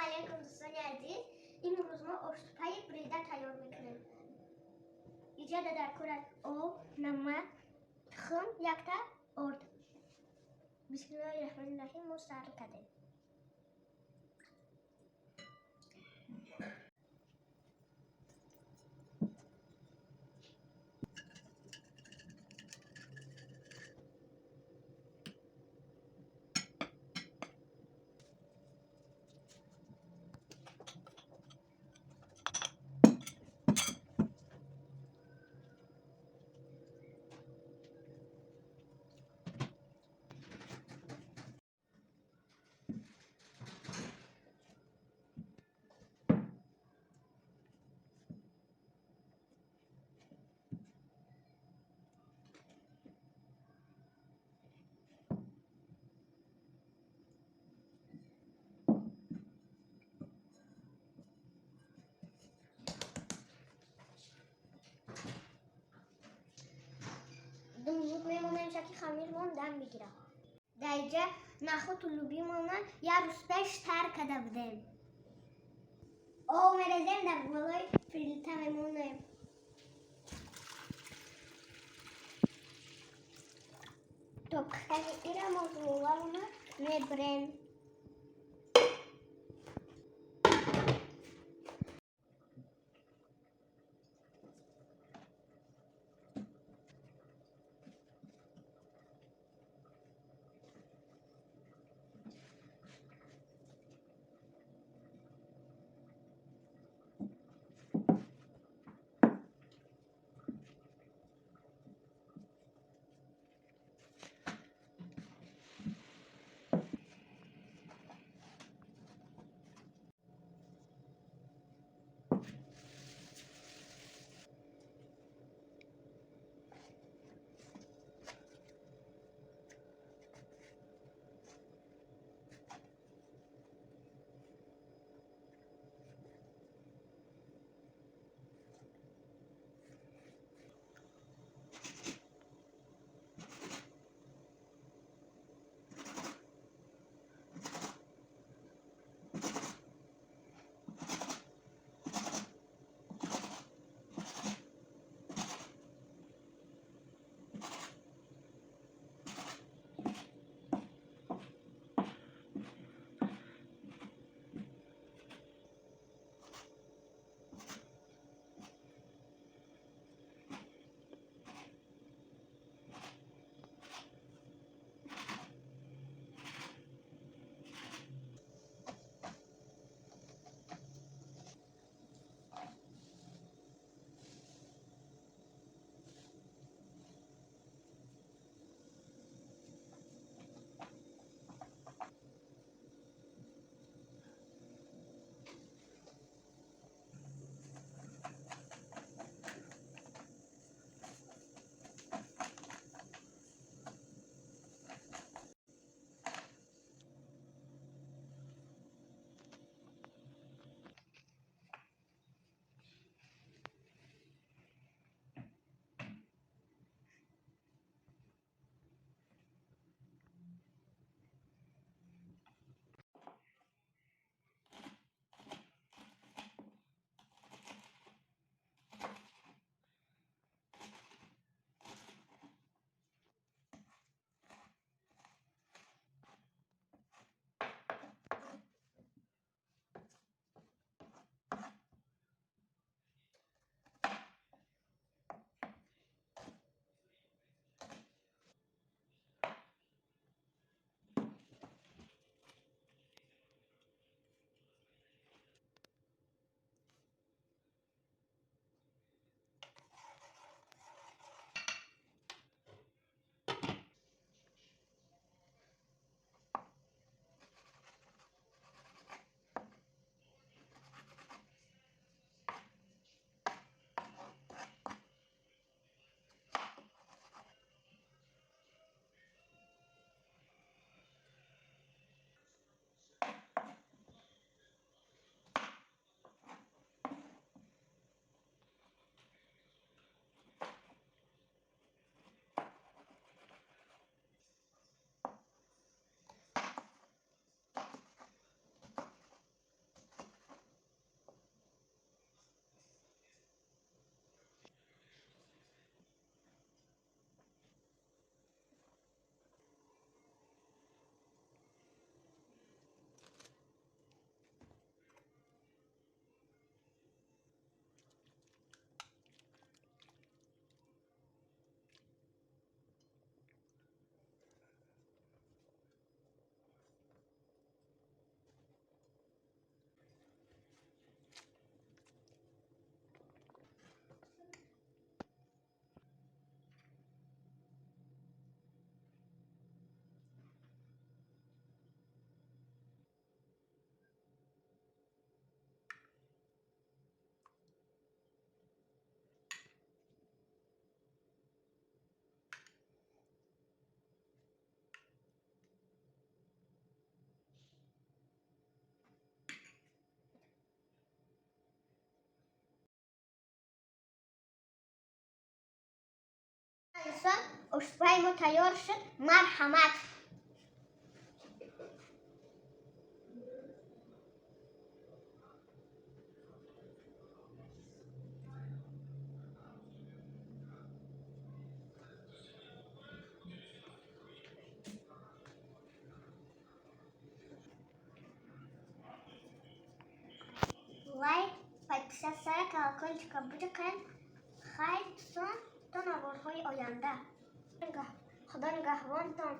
Алейкум, дӯстони азиз. Имрӯз мо ошсупаи брида тайёр мекунем. Иҷода дар курат об, намак, тухм, якта орд. Бисмиллоҳи раҳмони раҳим, мо сар кардем. Ду минут мемонем, шаки хамирмон дам бигирад. Дар инҷа нахӯту лӯбиёмона як рӯз пеш тар карда будем. Об мерезем, дар болои плита мемонем. То пухтани ира мо зуволамона мебирем. Дӯстон, ошпаи мо тайёр шуд. Марҳамат. Лайк, подписаться, колокольчика бучакан. Хайр, дӯстон, то наворҳои оянда. Худо нигаҳбонтон.